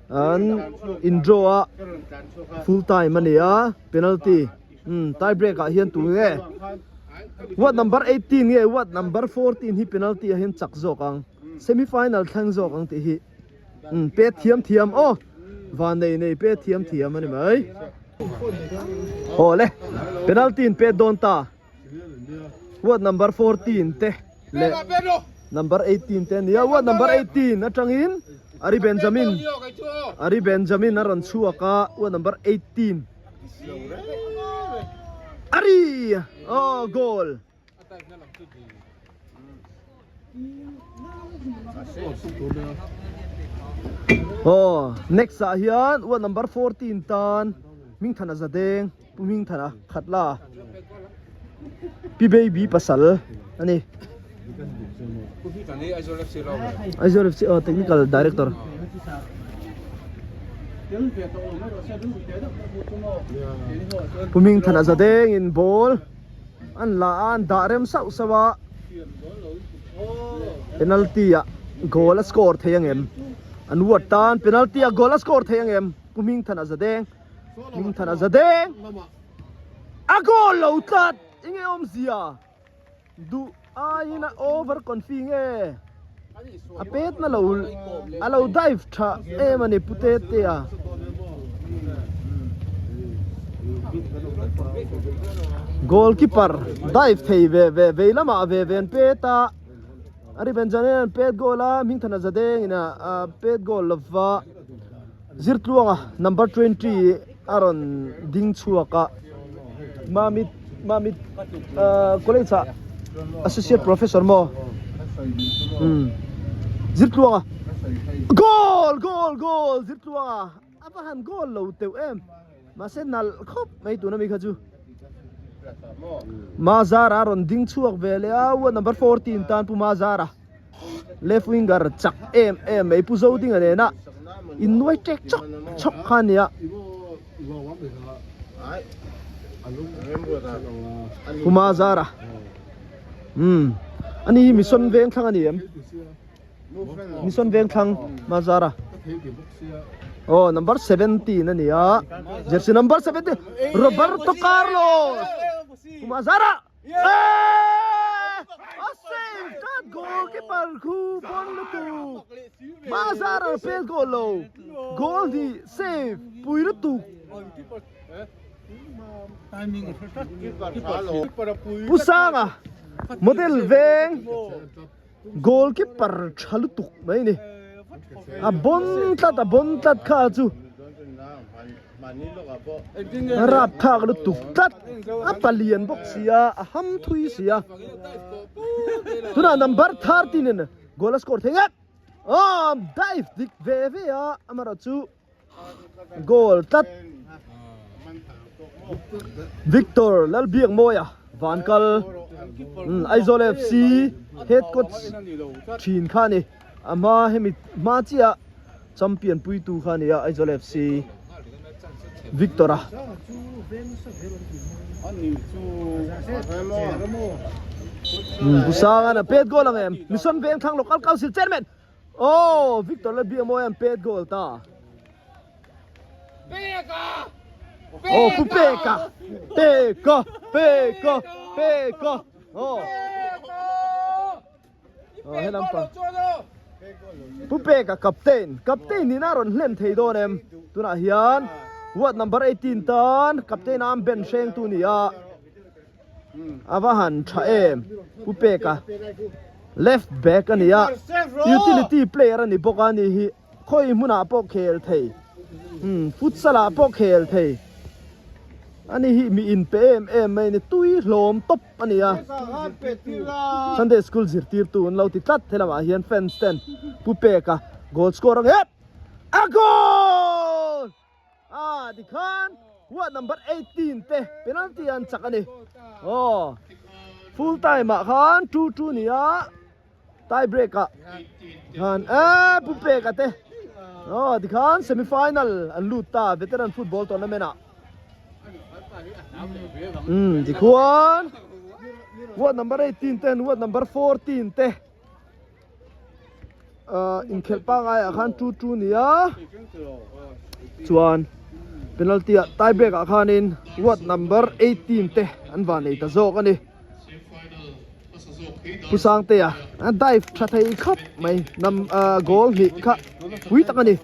An in draw a full time a ni a penalty umm tie break ah hian tu nge ward number 18 nge ward number 14 hi penalty ah hian chak zawk ang semi final thleng zawk ang tih hi umm pet thiam thiam aw van nei nei pet thiam thiam a ni mai aw le penalty in pet dawn ta. Ward number 14 te leh number 18 te a ni a, ward number 18 atangin Ari Benjamin Ari Benjamin a rawn chhuak a, ward number 18 Ari oh goal Aw next ah hian ward number 14 tan Hmingthana Zadeng Pu Hmingthana Khatla Pi Baby pasal a ni. Aizawl FC aw technical director. Pu Hmingthana Zadeng in ball an la a an dah rem sauh sauh a penalty ah goal a score thei ang em an ward tan penalty ah goal a score thei ang em Pu Hmingthana Zadeng. Hmingthana za deng a goal lo tlat enge awmzia duh aiin a over confi nge a pet na lo a lo dive tha em a ni pu tete a goalkeeper dive thei ve ve vei lamah ve ve an pet a Ari Benjamin an pet goal a Hmingthana za deng in a pet goal lova. Zirtluanga number 20 a rawn ding chhuak a, Mamit Mamit ahh college ah associate professor maw umm Zirtluanga goal goal goal Zirtluanga a va han goal lo teuh em mahse nalh khawp mai tuna mi kha chu Mazara a rawn ding chhuak ve leh a ua number 14 tan Pu Mazara. Left winger chak em em mai Pu Zodinga nena innuai tek chawk chawk kha a nia. Pu Mazara umm ani hi Mission Vengthlang a ni em? Mission Vengthlang Mazara aw number 17 a ni a jersey number 17 Roberto Carlos Pu Mazara. A save tlat goalkeeper khu pawn lutuk Mazar a pel goal lo goal hnih save pui lutuk Pu Sanga model veng goalkeeper tha lutuk mai ni a bon tlat a bon tlat kha chu. Rap thlak lutuk tlat a palian bawk sia a ham thui sia tunah number 13 in goal a score thei nghet aw dive dik ve ve a amaherawh chu goal tlat Victor Lalbiakmawia Vankal Aizawl FC head coach thin kha a ni a hma hemi hma chiah. Champion puitu kha a ni a Aizawl FC Victor a. Busanga a pet goal ang em Mission Vengthlang Local Council Chairman Oh Victor leh Biamawi an pet goal ta. Oh Pu Peka Peka Peka Peka Oh Aw he lampang Pu Peka captain captain in a rawn hlen thei dawn em tunah hian ward number 18 tan captain a an ben hreng tu ni a a va han tha em Pu Peka left back a ni a utility player a ni bawk a ni hi Khawi hmunah pawh khel thei, umm futsal ah pawh khel thei a ni hi mi inpe em em mai a ni, tui hlawm tawp a ni a, Sunday school zirtirtu an lo ti tlat he lamah hian fans ten Pu Peka goal score ang em a goal! Ah tikhan ward number 18 te penalty an chak a ni, aw full time ah khan 2-2 ni a. Tie break ah khan eh pu pek a te aw tikhan semi final an lut ta veteran football tournament ah um tikhuan ward number 18 ten ward number 14 te. Inkhelh pangaiah khan 2-2 nia chuan penalty ah tie break ah khanin ward number 18 te an van nei ta zawk a ni. Pu Sangtea a dive tha thei khawp mai nam goal hnih kha pui tak a ni.